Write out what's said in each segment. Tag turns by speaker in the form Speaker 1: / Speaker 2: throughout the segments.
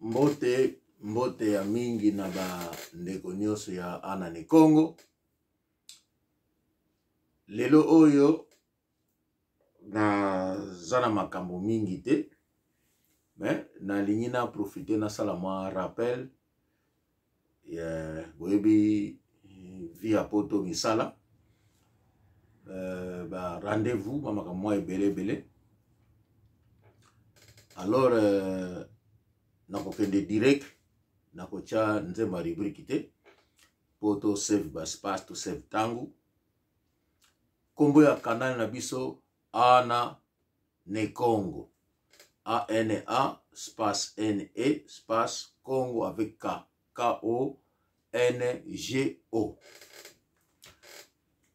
Speaker 1: Mbote, mbote ya mingi na ba ndeko nyonso ya Anani Congo. Lelo oyo naza na makambo mingi te, mais nalingi na profiter nasala mwa rappel. Boyebi vie ya poto, misala, ba rendez-vous, ba makambo mwa ebele ebele. Alors nakokende direct, nakotya nzembo ya rubrique te mpo to save ba space, to save ntango. Nkombo ya canal na biso Ana Ne Congo, A N A space N E space Congo avec K, K O N G O.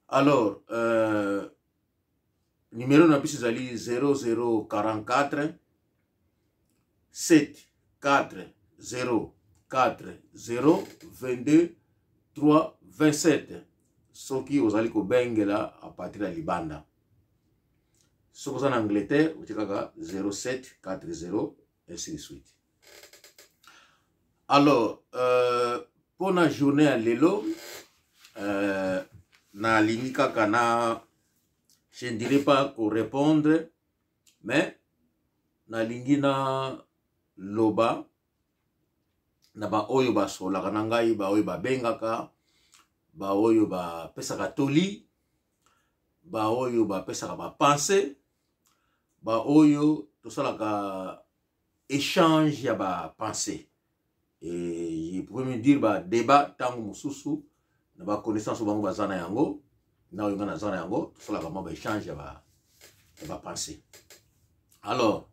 Speaker 1: Alors numéro na biso ezali 0044 7 4 0 4 0 22 3 27 soki ozali kobengela a partir ya libanda. Soki oza na Angleterre, otie kaka 07 40, ainsi de suite. Alors mpona journée ya lelo, nalingi kaka na, je ne dirais pas korépondre, mais nalingi na loba na baoyo basolaka na ngai, baoyo babengaka, baoyo bapesaka toli, baoyo bapesaka bapense, baoyo tosalaka échange ya bapense et je pourrais me dire ba débat ntango mosusu na baconnaissance oyo bango baza na yango na oyo ngai naza na yango, tosalaka mwa baéchange ya bapense. Alors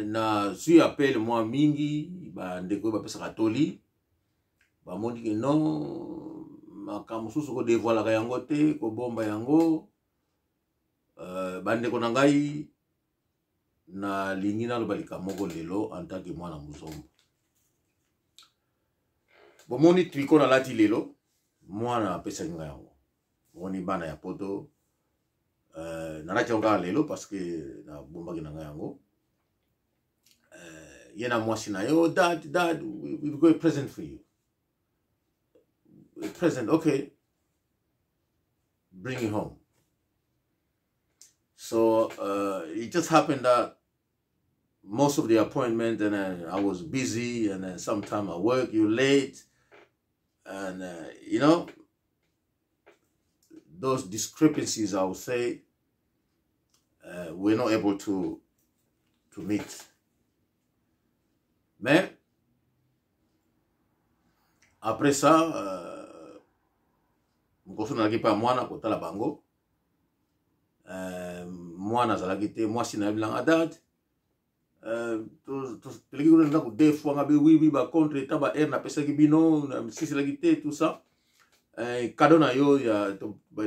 Speaker 1: nazwi appel mwa mingi, bandeko oyo bapesaka toli bamoni ke non, makambo mosusu kodévoilaka yango te, kobomba yango. Bandeko na ngai, nalingi naloba likambo moko lelo en tant que mwana mozombo. Bomoni tricot nalati lelo, mwana apesaki ngai yango. Bomoni bana ya poto, nalati yango kaka lelo parce que nabombaki na ngai yango. Ye na mwasi na ye: "Oh dad, dad, we've got a present for you." "A present? Okay, bring it home." So it just happened that most of the appointment and then I was busy, and then sometime I work, you late, and those discrepancies, I would say, we're not able to meet. Mais après ça, mokoso nazalaki mpe ya mwana kotala bango, mwana azalaki te, mwasi na yebilanga: "Dad, toleki kuna ndako deux fois." Nga be: Oui, bacontre temps, ba heure napesaki bino siselaki te, tout ça. Cadeau na yo ya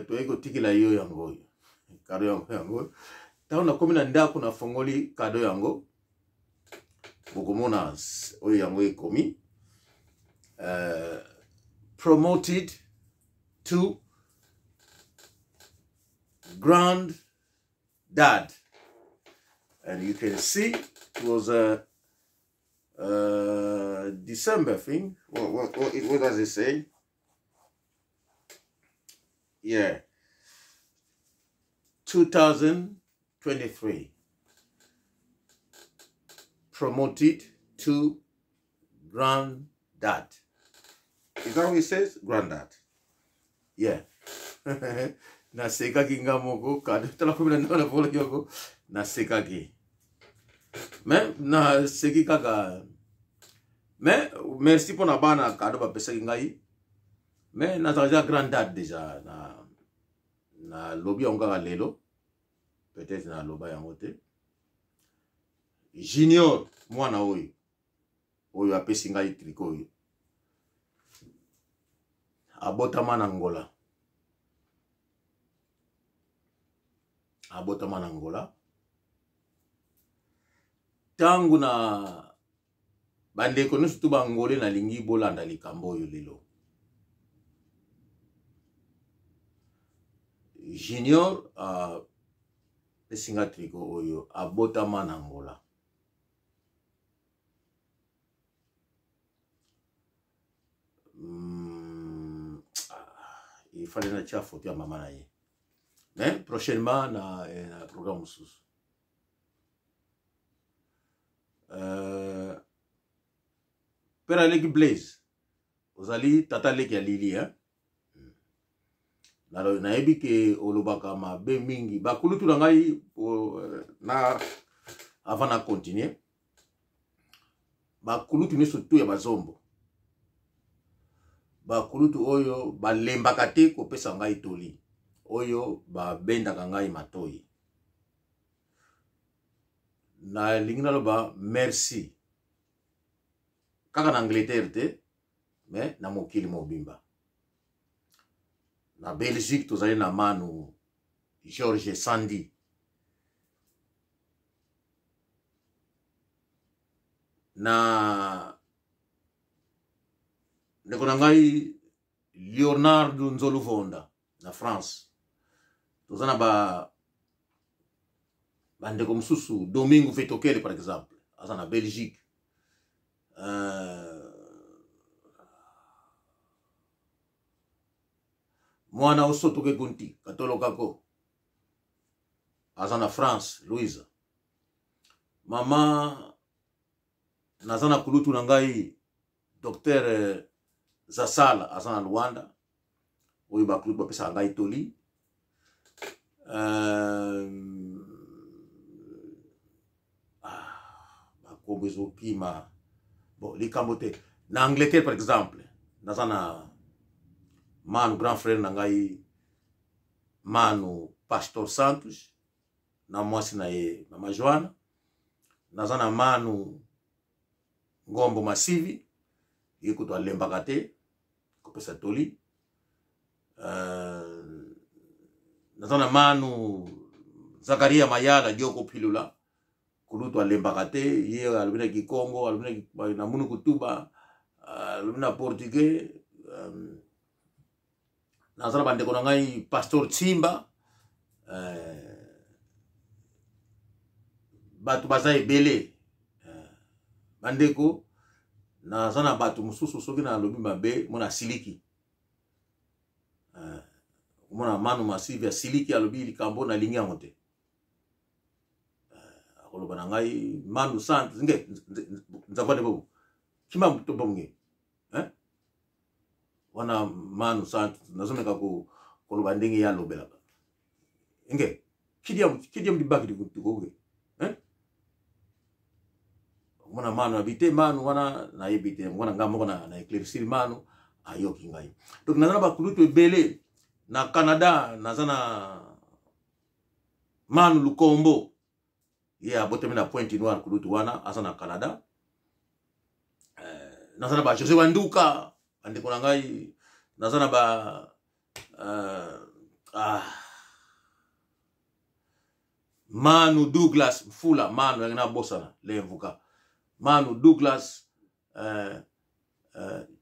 Speaker 1: toyei kotikela yo yango oyo." Cadeau yango, yango ntango nakomi na ndako, nafongoli cadeau yango, bokomona oyo yango ekomi "Promoted to grand dad", and you can see it was a December thing. What does it say? Yeah, 2023, "Promoted to granddad". Is that what it says? Granddad. Yeah. Nasekaki nga moko, cadeau tala komi na ndako, nafolaki yango, nasekaki, mais naseki kaka. Mais merci mpona bana, cadeau bapesaki ngai. Mais nazalaka déjà granddad déjà. Na nalobi yango kaka lelo, peut-être naloba yango te. Junior, mwana oyo oyo apesi ngai tricot oyo, abotama na Angola, abotama na Angola. Ntango na bandeko nyonso to bangole, nalingi bolanda likambo oyo lelo. Junior apesi nga tricot oyo, abotama na Angola. Il fallait natia photo ya mama na ye, mais prochainement na programme mosusu. Père aleki Blaise, ozali tata leki ya Lili, hein? Nayebi ke olobaka mabe mingi. Bakulutu na ngai, na avant na continuer, bakulutu nyonso tu ya bazombo, bakulutu oyo balembaka te kopesa ngai toli, oyo babendaka ngai matoi, nalingi naloba merci, kaka na Angleterre te, mais na mokili mobimba. Na Belgique tozali na Manu George Sandi, na ndeko na ngai Leonardo Nzoluvonda na France. Toza na ba bandeko mosusu, Domingo Vetokele par exemple, aza na Belgique. Mwana osotoke kunti katolokako aza na France, Louise mama. Naza na kulutu na ngai docteur Zasala, aza na Luanda. Oyo bakulutu bapesaka ngai toli. Bakombo ezokima, bon, likambo te. Na Angleterre par exemple, naza na Manu, grand frère na ngai Manu Pastor Santos na mwasi na ye mama Joana. Naza na Manu Ngombo Masivi, ye kutu alembaka te kopesa toli. Naza na Manu Zakaria Mayala Dioko Pilula, kulutu alembaka te. Ye alobi na Kikongo, alobi na Munukutuba, alobi na portugais. Naza na bandeko na ngai Pastor Tsimba. Bato baza ebele. Bandeko, naza na bato mosusu, soki nalobi mabe, mona asiliki. Omona Manu Masivi asiliki, alobi likambo nalingi yango te. Akoloba na ngai Manu Sant nge nzakwane bobo kima tobonge, hein? Wana Manu Sant, nazomeka koloba ndenge ye alobelaka nge kidiam dibaki dikoge, hein? Omona Manu abi te, Manu wana nayebi te, mwana ngai moko na éclaircir, Manu ayoki ngai. Donc naza na bakulutu ebele na Canada. Naza na Manu Lukombo, ye abotami na Pointe Noire, kulutu wana aza na Canada. Naza na ba José Wanduka, bandeko na ngai. Naza na ba Manu Douglas Mfula, Manu yange nabosana lemvuka, Manu Douglas,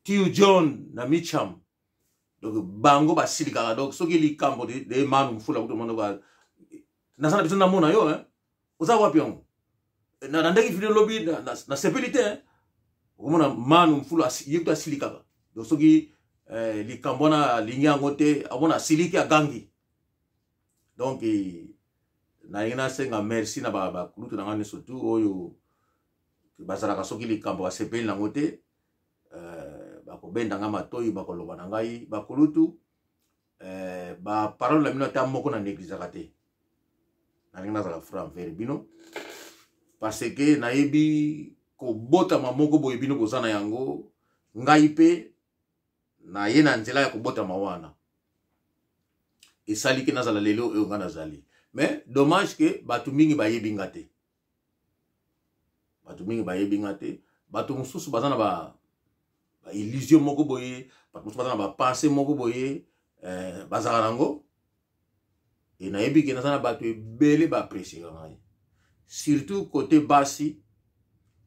Speaker 1: Tiu John na Micham. Donc bango basilikaka. Donc soki likambo de Manu Mfula kutu mono, naza na biso, namona yo, hein? Oza wapi yango na ndenge fili lobi, nasepeli te, hein? Okomona Manu Mfula, ye kutu asilikaka. Donc soki likambo wana alingi yango te, amona asiliki, agangi. Donc nalingi nasenga merci na bakulutu na ngai nyonso tu oyo bazalaka, soki likambo basepeli nango te, bakobenda ngai matoi, bakoloba na ngai. Bakulutu, baparole na bino ata moko na négligeaka te. Nalingi nazala franc envers bino, parce que nayebi kobotama moko boye bino boza na yango, ngai mpe naye na nzela ya kobotama wana esali ke nazala lelo oyo ngai nazali. Mais dommage ke bato mingi bayebi nga te, bato mingi bayebi nga te. Bato mosusu baza na ba illusion moko boye, bato mosusu baza na bapense moko boye, bazalaka nango. E nayebi ke naza na bato ebele baappréciaka ngai, surtout côté basi.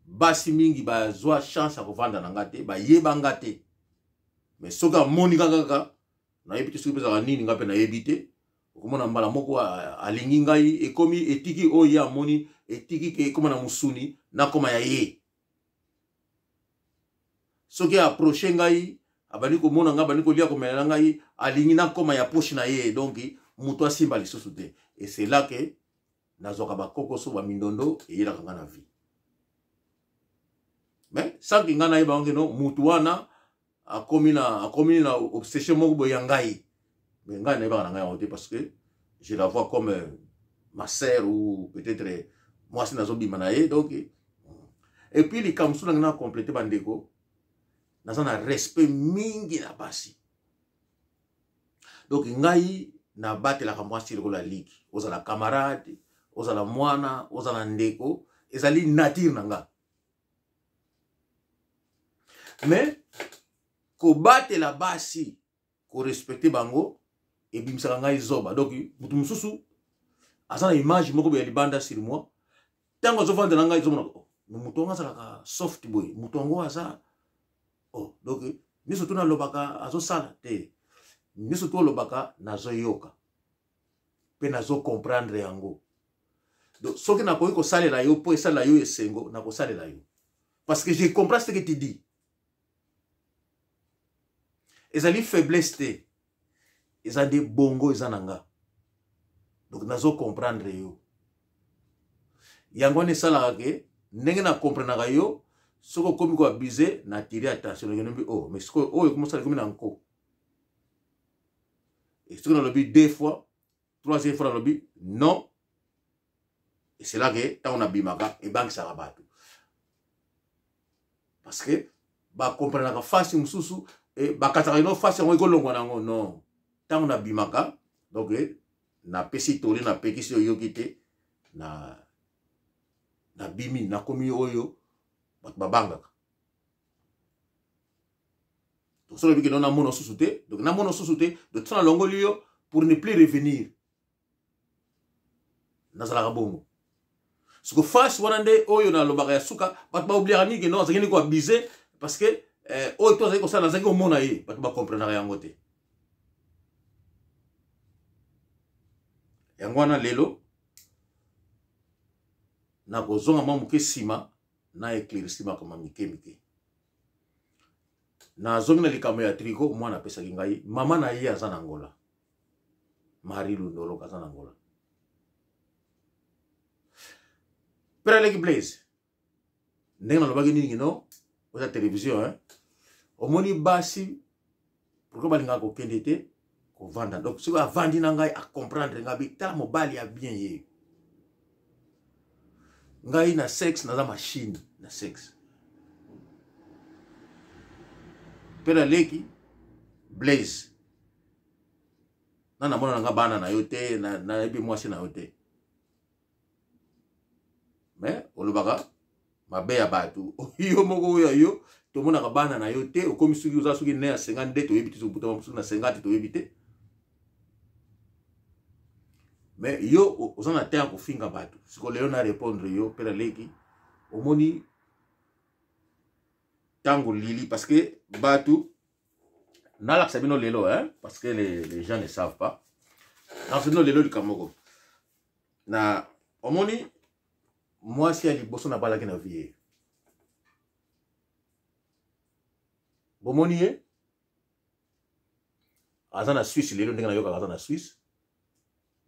Speaker 1: Basi mingi bazwa chance ya kovanda na nga te, bayeba nga te, mais soki amoni kaka kaka, nayebi te soki mpe ezalaka nini, nga mpe nayebi te, okomona mbala moko alingi ngai. Ekomi etiki oyo ye amoni, etiki ke ekóma na mosuni, nakóma ya ye. Soki approche ngai. Abandi komona ngai, abandi kolia, komela na ngai, alingi nakoma ya poche na ye. Donc moto asimba lisusu te. Et c'est là que nazwaka bakokoso, bamindondo eyelaka ngai na vie. Mais sans que ngai nayeba yango, no motu wana akomi na obsession moko boye ya ngai. Mais ngai nayebaka na ngai yango te, parce que je la vois comme ma sœur ou peut-être mwasi nazobima na ye. Donc, et puis likambo mosusu nangi na compléter, bandeko, naza na respect mingi na basi. Donc ngai nabatelaka mwasi lokola liki. Ozala camarade, ozala mwana, ozala ndeko, ezali nature na nga. Mais kobatela basi, korespecter bango, ebimisaka ngai zoba. Donc motu mosusu aza na image moko boye ya libanda sur moi. Ntango azovanda na ngai, ezomona, oh, moto yango azalaka soft boye, moto yango aza, oh, donc nyonso to nalobaka azosala te, nyonso to olobaka nazoyoka mpe nazocomprendre yango. Donc soki nakoki kosalela yo mpo esalela yo esengo, nakosalela yo, parce que je comprends ce que tu dis. Ezali faiblesse te, eza nde bongo, eza na nga. Donc nazocomprendre yo. Yango wana esalaka ke ndenge na comprenaka yo, soki okomi koabuser, na attirer attention nayonombi. Oh, mais sikoyo oyo ekomosala, ekomi na nko. Soki nalobi deux fois, troisième fois nalobi non, et c'est là que ntango nabimaka, ebangisaka bato, parce que bakomprenaka fasi mosusu, bakataka ino fasi yango ekolongwa nango. Non, ntango nabimaka, donc napesi toli, napekisi, oyoki te, na nabimi, nakomi oyo bato babangaka. Donc soki olobi ke no, namona susu te, donc namona susu te. Donc so nalongoli yo pour ne plus revenir, nazalaka bongo. Siko fasi wana nde oyo nalobaka ya suka, bato baoubliaka mingi ke non, azalaki nde koabuser, parce que oyo to azalaki kosala, nazalaki komona ye. Bato bakomprenaka yango te. Yango wana lelo nakozonga mwa moke nsima na éclairci makambo mike mike. Nazongi na likambo ya tricot. Mwana apesaki ngai, mama na ye aza na Ngola, Marie Lundoloka, aza na Ngola. Pere aleki Blaise, ndenge nalobaki nini, no oza télévision, hein? Omoni basi, pourquoi balingaka kokende te kovanda? Donc soki avandi na ngai, acomprendre ngai, bi tala mobali ya bien ye. Ngai na sexe, naza machine na sexe. Mpe naleki Blaise, na namona na nga bana na yo te, nayebi mwasi na yo te, mais olobaka mabe ya bato. Yo moko oyo yo tomonaka bana na yo te. Okomi soki oza soki ne ya 50 nde toyebi te, soki soki na 50 toyebi te. Mais yo oza na temps ya kofinga bato. Siko lelo na répondre yo mpe naleki. Omoni ntango Lili, parce que bato nalakisa bino lelo, hein, parce que les gens ne savent pas. Nalakisa bino lelo likambo moko na omoni mwasi ya liboso nabalaki na vie ye. Bomoni ye aza na Suisse lelo, ndenge nayokaka aza na Suisse.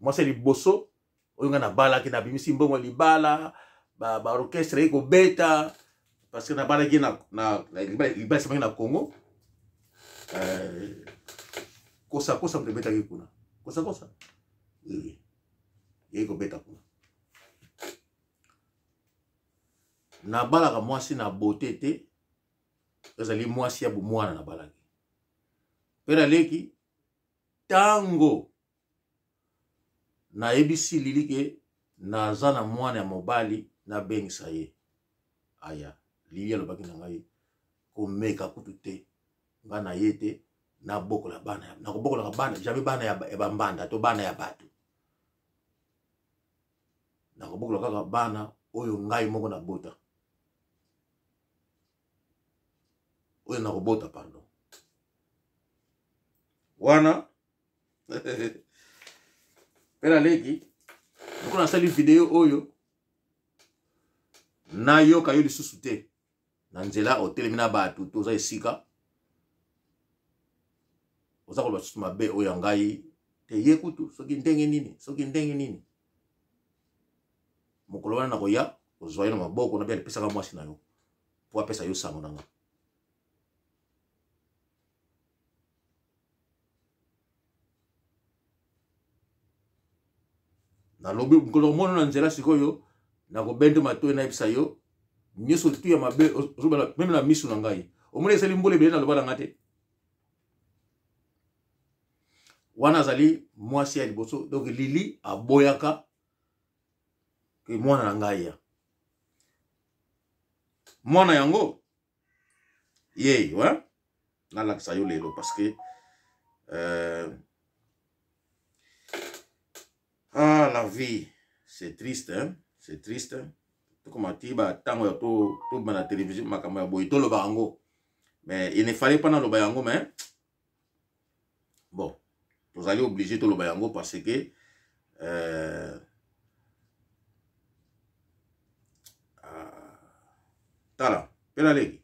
Speaker 1: Mwasi ya liboso oyo ngai nabalaki, nabimisi mbongo ya libala, baorchestre ba ye kobeta, parce que nabalaki na libala esamaki na Congo. Kosakosa moto ebetaki kuna, kosakosa yei kobeta kuna. Nabalaka mwasi na beauté te, ezali mwasi ya bomwana nabalaki. Mpe naleki, ntango nayebisi Lili ke naza na mwana ya mobali, nabengisa ye aya, Lili alobaki na ngai, komeka kutu te, ngai na ye te, nabokola bana, nakobokolaka bana jamais bana ya bambanda to bana ya bato. Nakobokola kaka bana oyo ngai moko nabota, oyo nakobota, pardon. Wana mpe naleki, lokola nasali video oyo, nayoka yo lisusu te na nzela otelemi na bato, toza esika. Oza koloba susu mabe oyo ya ngai te, ye kutu soki ndenge nini, soki ndenge nini. Mokolo wana nakoya kozwa ye na maboko na bia pesaka mwasi na yo po apesa yo sango na nga. Nalobi mokolo omona na nzela sikoyo nakobende matoi nayebisa yo nyonso tu ya mabe ozobala meme na miso na ngai omoni esali mbula ebele naloba na ngai te. Wana azali mwasi ya liboso, donc Lili aboyaka ke mwana na ngai ya mwana yango ye ouais? Nalakisa yo lelo parce que ah, la vie c'est triste, hein? C'est triste. Tokoma ti batango ya tobima na télévision makambo ya boye toloba yango, mais il ne fallait pas naloba yango, mais bon, tozali obligé toloba yango parce que tala mpe naleki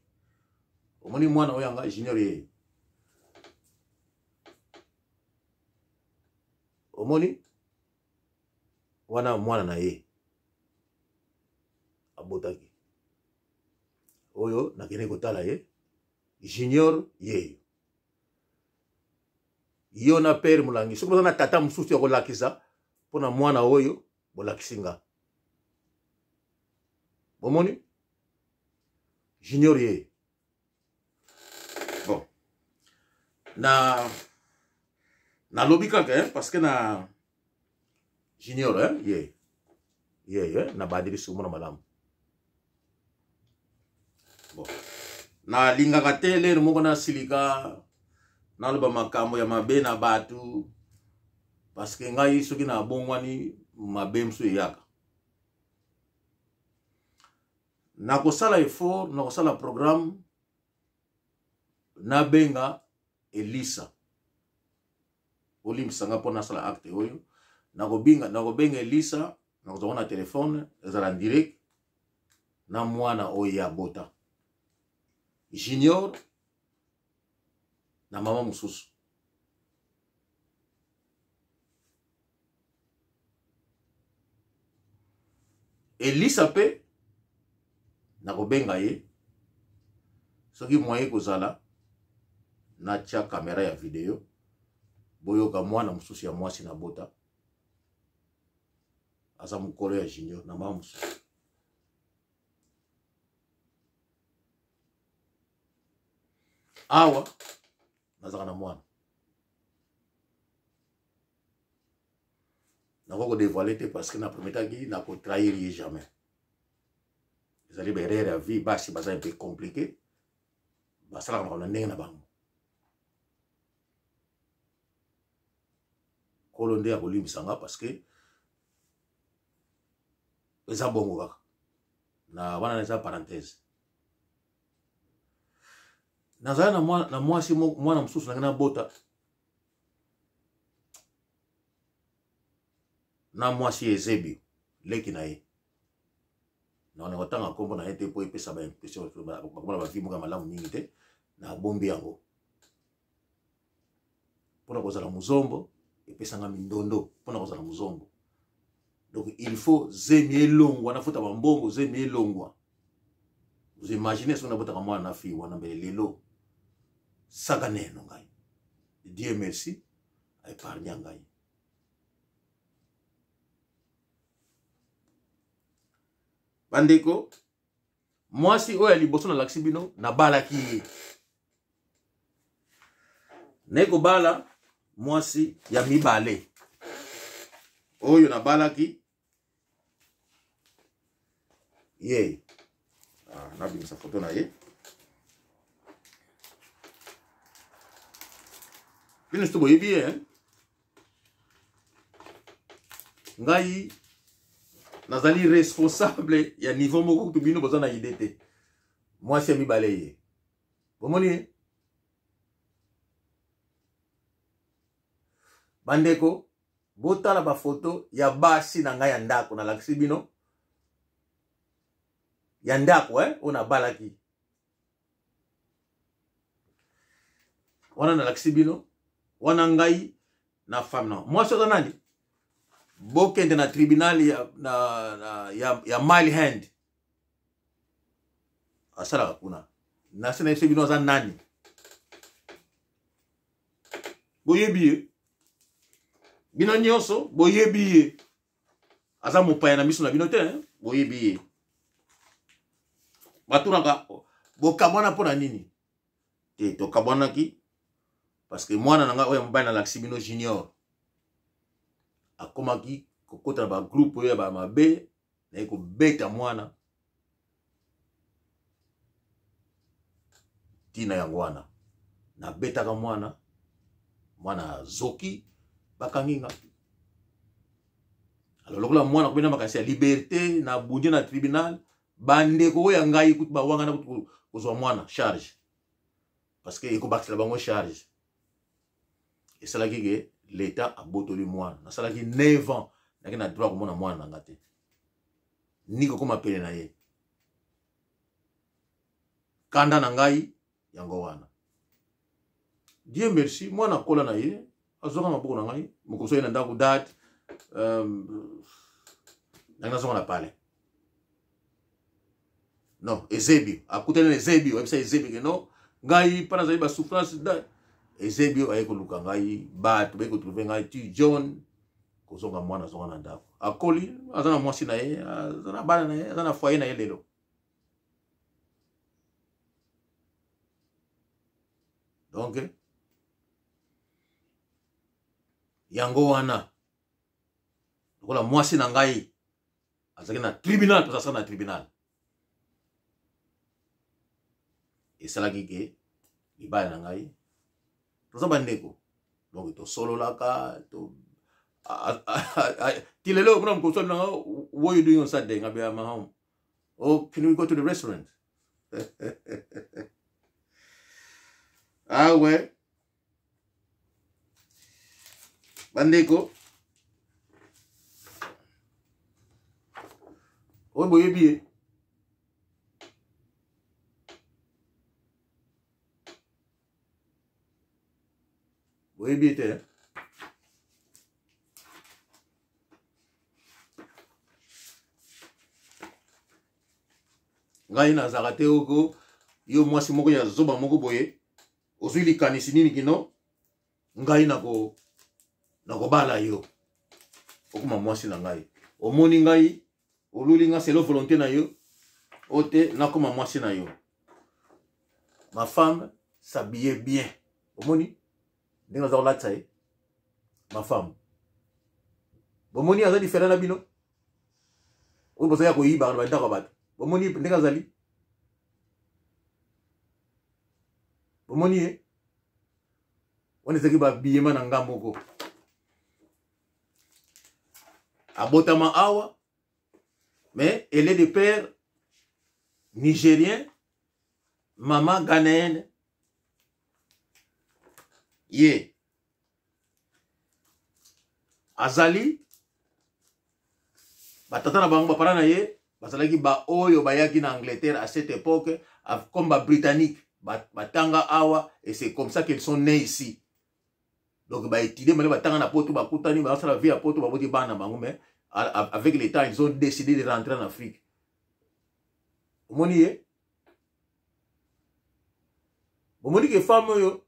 Speaker 1: omoni mwana oyo yanga junior ye omoni wana mwana na ye abotaki oyo nakende kotala ye junior ye yo na pere molangi soki boza na tata mosusu ya kolakisa mpo na mwana oyo bolakisi nga bomoni junior ye bon na nalobi kaka eh, parce que na junior eh, ye ye ye na bandeli soki malamu bon nalingaka te lere moko nasilika naloba makambo ya mabe na bato parce que ngai soki nabongwani mabe mosusu eyaka. Nakosala effort, nakosala programme, nabenga Elisa. Olimbisa nga mpo nasala acte oyo. Nakobenga Elisa, nakozwa na telefone, ezala en direct na mwana oyo ye abota junior na mama mosusu. Elisa mpe nakobenga ye soki moyen kozala natia kamera ya video boyoka mwana mosusu ya mwasi na bota aza mokolo ya junior na mama mosusu. Awa nazalaka na mwana nakoki kodevoile te parce que naprometaki nakotrahir ye jamais. Ezali baerreur ya vie, basi baza un peu compliqué, basalaka makambo na ndenge na bango. Nkolo nde akolimbisa nga parce que eza bongo kaka na wana, eza parenthèse. Nazali na mwasi mwana mosusu nange nabota na mwasi Ezebio leki na ye, na kotanga nkombo na ye te mpo epesa baimpression bakomona bavi moko ya malamu mingi te. Nabombi yango mpona kozala mozombo, epesanga mindondo mpona kozala mozombo. Donc il faut zemi elongwa, nafuta bambongo zemi elongwa. Vous imaginez soki nabotaka mwana na fille wana, mbele lelo saka neno ngai. Dieu merci aépargne ngai. Bandeko, mwasi oyo ya liboso nalakisi bino, nabalaki ye, naye kobala mwasi ya mibale oyo nabalaki ye. Ah, nabimisa foto na ye bino soto boyebi ye. Ngai nazali responsable ya niveau moko kutu bino boza na idée te. Mwasi ya mibale ye bomoni ye. Bandeko, botala bafoto ya basi na ngai ya ndako nalakisi bino ya ndako eh, oyo nabalaki wana nalakisi bino. Wana ngai na femme na mwasi aza nani? Bokende na tribunal ya, na, na, ya, ya Mile Hand. Asalaka kuna. Nasi na yeso bino aza nani? Boyebi ye. Bino nyonso boyebi ye. Aza mopaya na miso na bino te, hein? Boyebi ye. Batunaka bokabwana mpo na nini? Te, tokabwanaki parce que mwana na ngai oyo ya mobali nalakisi bino junior akomaki kokota na bagroupe oyo ya bamabe, naye kobeta mwana ntina yango wana nabetaka mwana, mwana azoki, bakangi nga. Alors lokola mwana akobenda makanisi ya liberté, nabundi na tribunal, bandeko oyo ya ngai kutu bawangana kutu kozwa mwana charge parce que ekobakisela bango charge. Esalaki ke l'État abotoli mwana. Nasalaki 9 ans naki na droit komona mwana na nga te, ni kokoma pene na ye. Kanda na ngai yango wana. Dieu merci, mwana akola na ye, azwaka maboko na ngai mokoso ye na ndako date nangi nazonga na palais. Non, Ezebi akutani na Ezebi, oyebisa Ezebi ke non, ngai mpa nazali basouffrance. Ezebi aye koluka ngai, bato baye kotrouve ngai ti John kozonga. Mwana azonga na ndako, akoli, aza na mwasi na ye, aza na bana na ye, aza na foyer na ye lelo. Donc yango wana lokola mwasi na ngai azalaki na tribunal, mpe asala na tribunal, esalaki ke libala na ngai toza bandeko, donc tosololaka to ti lelo. Kuna mokoso nanga, "What you doing on Saturday?" Ngabi, "I'm home." "Oh, can we go to the restaurant?" Ah ouais, bandeko oyo boyebi ye, boyebi ye te. Ngai nazalaka te oko yo mwasi moko ya zoba moko boye, ozwi likanisi nini kino ngai nakobala yo, okoma mwasi na ngai, omoni ngai, oluli nga selo volonté na yo o te nakoma mwasi na yo. Ma femme s'habille bien, omoni ndenge aza kolatisa ye. Ma femme, bomoni, aza différent na bino oyo bozali ya koyibaka na bandako ya bato. Bomoni ndenge azali, bomoni ye wana ezalaki babiyema na nga moko. Abotama awa, mais elle est de père nigérien, maman ghanéenne. Ye azali batata na bango, bapara na ye bazalaki baoyo bayaki na Angleterre à cette époque comme babritannique, batanga awa, et c'est comme ça qu'ils sont nés ici. Donc baétudie male, batanga na poto, bakutani, basala vie ya poto, baboti bana bango, mais avec le temps ils ont décidé de rentrer en Afrique. Omoni ye, bomoni ke femme oyo,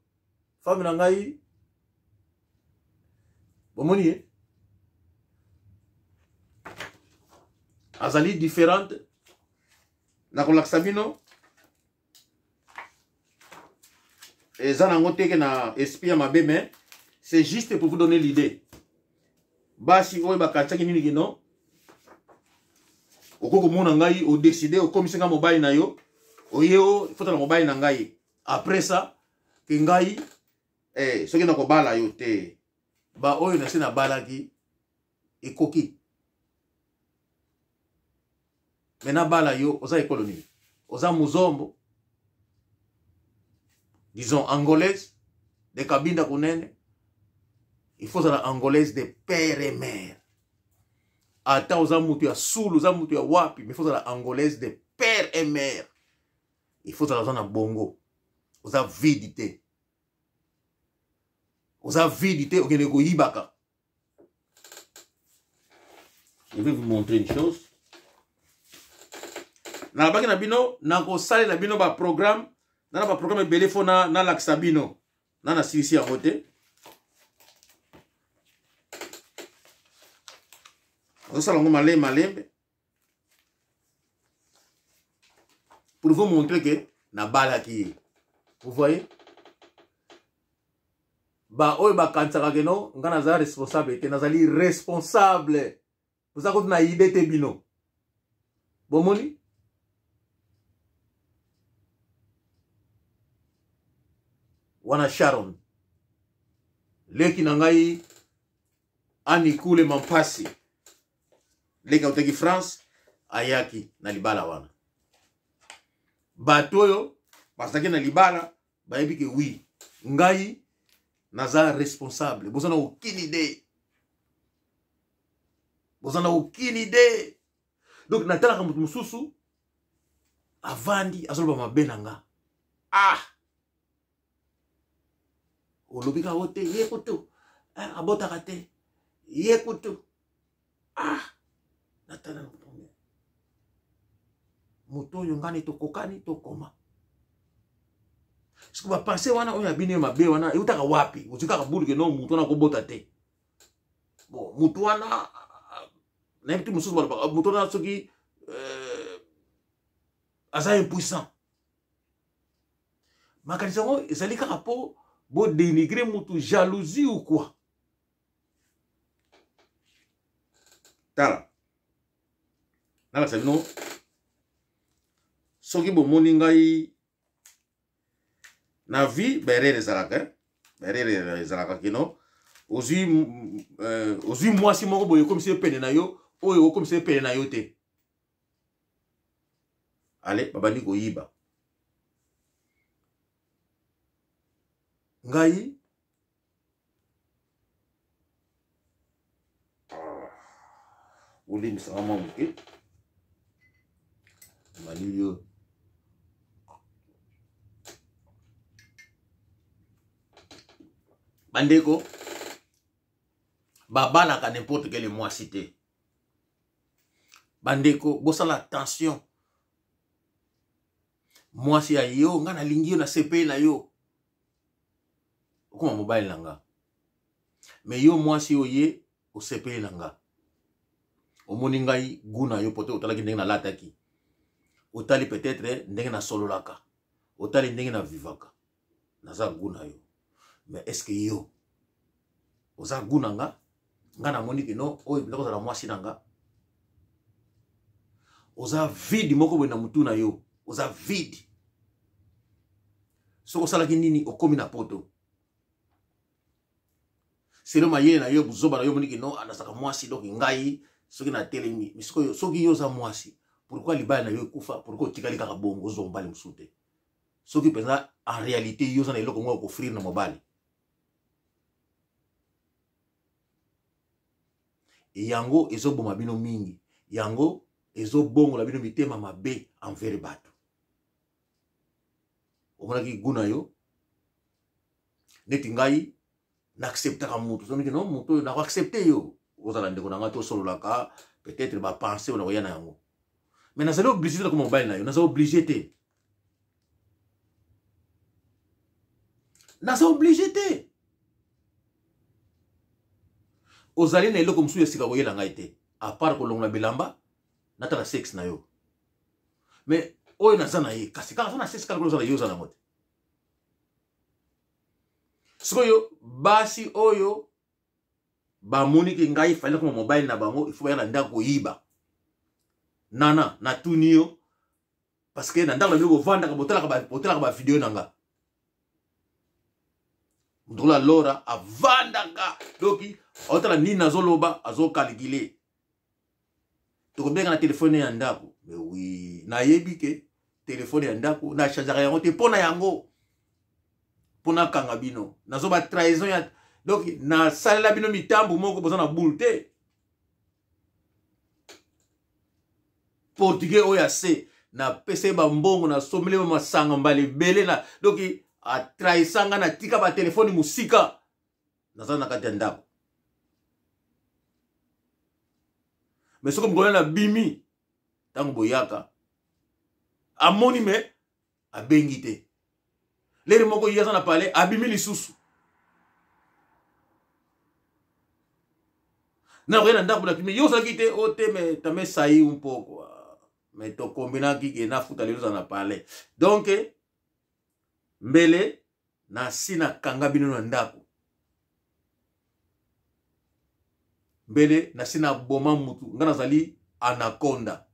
Speaker 1: femme na ngai, bomoni ye azali différente. Nakolakisa bino, eza nango teke na esprit ya mabe, mais c'est juste pour vous donner l'idée. Basi oyo bakatisaki nini kino okoki komona ngai, odeside okomisi ngai mobali na yo, oye ofotala mobali na ngai, après ça ke ngai soki nakobala yo te. Baoyo nasi nabalaki ekoki, me nabala yo, oza ekolo nini? Oza muzombo, disons angolaise de Kabinda kunene. Il faut ozala angolaise de père et mère. Ata oza mutu ya sulu, oza mutu ya wapi, mais il faut ozala angolaise de père et mère. Il faut ozala oza na bongo, oza vide te. Oza vide te, okende koyibaka. Je vais vous montrer une chose. Nalobaki na bino, nakosalela bino baprogramme, na na baprogramme ebele fo nalakisa bino. Na nasilisi yango te. Nazosala yango malembe malembe pour vous montrer que nabalaki ye. Vous voyez? Ba oyo bakanisaka ke no nga naza responsable te, nazali responsable. Boza kutu na idée te bino. Bomoni? Wana Sharon leki na ngai Anikule Mampasi, leki autaki France, ayaki na libala wana. Bato oyo bazalaki na libala bayebi ke oui, ngai naza responsable. Boza na aucune idée, boza na aucune idée. Donc natalaka moto mosusu avandi azoloba mabe na nga, ah olobi kaka te, ye kutu abotaka te, ye kutu ah natala na moto oyo ngani tokokani tokoma. Soki bapense wana oyo ya bino ya mabe wana eutaka wapi? Ozwi kaka bulu ke no moto wana akobota te. Bon, moto wana nayebi te, mosusu balobaka moto wana soki aza impuissant. Makanisi yango ezali kaka mpo bodénigre motu, jalousie ou quoi. Tala, nalakisa bino, soki bomoni ngai na vie, baerreur ezalaka, baerreur ezalaka kino ozwi ozwi mwasi moko boye, okomisi ye pene na yo, oyo okomisi ye pene na yo te, ale babandi koyiba ngai. Olimbisaka mwa moke, malili oyo. Bandeko, babalaka n'importe quel mwasi te. Bandeko, bosala attention. Mwasi ya yo, nga nalingi yo, nasepeli na yo, okoma mobali na nga. Me yo mwasi oyo ye osepeli na nga, omoni ngai gu na yo, pote otalaki ndenge nalataki, otali peut-être ndenge nasololaka, otali ndenge navivaka, naza gu na yo. Mais est ce que yo oza gu na nga? Nga namoni ke no, oyo mpenza kozala mwasi na nga. Oza vide moko boye na mutu na yo, oza vide. Soki osalaki nini, okomi na poto, selo mayele na yo, buzoba na yo, omoniki no anasaka mwasi. Donc ngai soki natelemi sikoyo, soki yo oza mwasi, pourquoi libala na yo ekufa? Pourquoi otikali kaka bongo, ozwa mobali mosusu te? Soki mpenza en réalité yo oza na eloko moko ya kofrire na mobali, yango ezoboma bino mingi, yango ezobongola bino mitema mabe envers bato. Omonaki gu na yo neti ngai naacceptaka motu, soki no motu oyo nakoaccepte yo, ozala ndeko na ngai, tosololaka, peut-être bapense oyo nakoya na yango, mais nazali oblige te nakoma mobali na yo. Naza oblige te, naza oblige te. Ozali na eloko mosusu ya sika koyela ngai te, à part kolongola bilamba natala sexe na yo. Mais oyo naza na ye, kasi kaka aza na sexe, kaka oza na ye, oza nango te. Sikoyo basi oyo bamoni ke ngai fali nakoma mobali na bango, ifo baya na ndako koyiba. Nana, natuni yo, parce que na ndako na bino bovandaka, botalaka bavideo na nga. Motokola Lora avandaka, donc aotala nini nazoloba, azokalkile. Tokobenga na telefone ya ndako. Mais oui, nayebi ke telefone ya ndako nachangeaka yango te mpo na yango, mpo nakanga bino. Nazoba trahison ya, donc nasalela bino mitambo moko, boza na boule te. Portugais oyo ase napesa ye bambongo, nasombeli ye masanga mbala ebele na, donc atrahisa nga, natika batelefone mosika. Naza na kati ya ndako. Mais soki mokolo na bimi, ntango boyaka, amoni me abengi te. Lere moko ye aza na palais, abimi lisusu. Na koya na ndako na kimi, yo ozalaki te, o te me tame sayi un poco. Mais tokombinaki ke nafuta lelo oza na palais. Donc mbele nasi nakanga bino na ndako. Mbele nasi naboma mutu, nga nazali anaconda.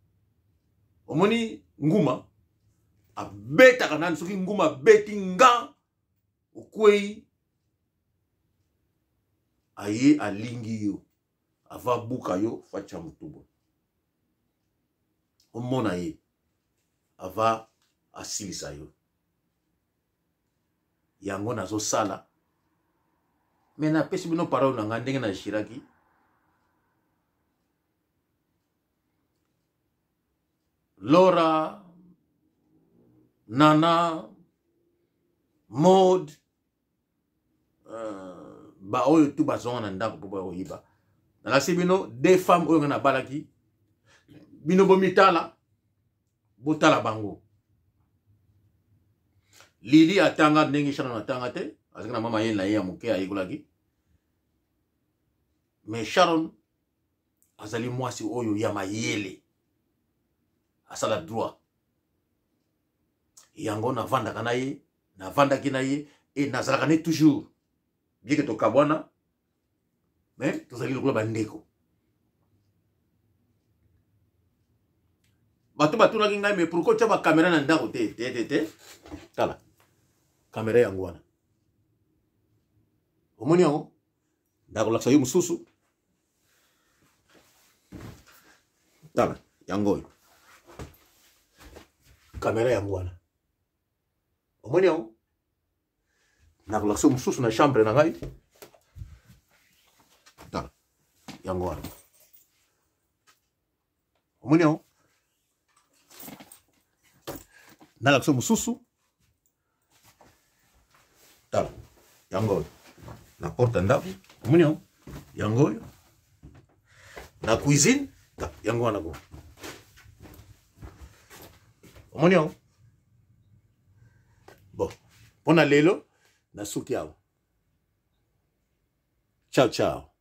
Speaker 1: Omoni nguma abetaka nani, soki nguma abeti nga okwei, aye alingi yo ava buka yo facha mutubo. Omona ye ava asilisa yo. Yango nazosala. Me napesi bino parole na ngai ndenge najiraki. Laura, Nana, Maud, baoyo tu bazonga na ndako mpo bakoyiba. Nalakisi bino deux femmes oyo ngai nabalaki. Bino bomitala, botala bango. Lili atanga ndenge Sharon atanga te, azalaki na mama ye na ye ya moke ayekolaki. Mais Sharon azali mwasi oyo ya mayele, asala droit. Yango navandaka na ye, navandaki na ye e nazalaka ne toujours, bien que tokabwana, mais tozali lokola bandeko. Bato batunaki ngai, mais pourquoi tia ba caméra na ndako te? Te, te, te. Tala caméra yango wana, omoni yango? Nakolakisa yo mosusu. Tala yango oyo, caméra yango wana, omoni yango? Nakolakisa yo mosusu na chambre na ngai. Tala yango wana, omoni yango? Nalakisa yo mosusu. Tala yango oyo na porte ya ndako, omoni yango? Yango oyo na cuisine, yango wana bo, omoni yango? Bon, mpona lelo nasuki awa. Ciao ciao.